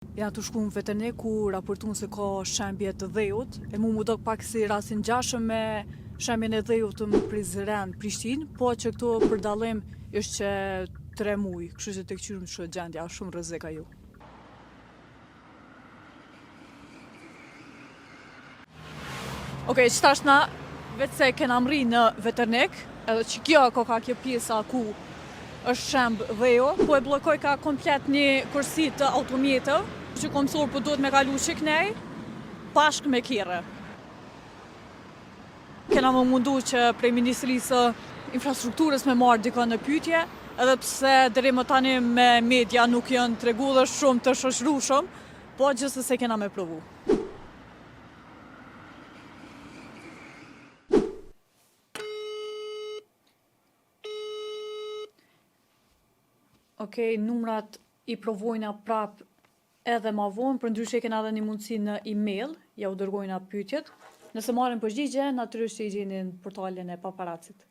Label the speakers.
Speaker 1: Jena tu shku në Veternik ku raportun se ka shembje të dheut, e mu mu dok pak si rast i ngjashëm me shembjen e dheut në Prizren, Prishtinë, po që këtu për dallim është që 3 muj, kështu që të këqyrim që gjendja, shumë rrezik ajo. Okej, okay, qetash na veç se kena mrri në Veternik, edhe që kjo ko ka kjo pjesa ku është shemb dheu, po e bllokoj ka komplet një korsi të automjetëve, që komsor po duhet me kalu që knej, bashkë me kerre. Kena me u mundu që prej Ministrisë së Infrastrukturës me marrë dikon në pyetje, edhe pse deri më tani me media nuk janë tregu dhe shumë të shoqërueshëm, po gjithsesi kena me provu. Okej, numrat i provojna prap edhe ma vonë, përndryshe kena edhe një mundësi në email, ja u dërgojna pyetjet. Nëse marrim përgjigje, natyrisht që i gjeni në portalin e paparacit.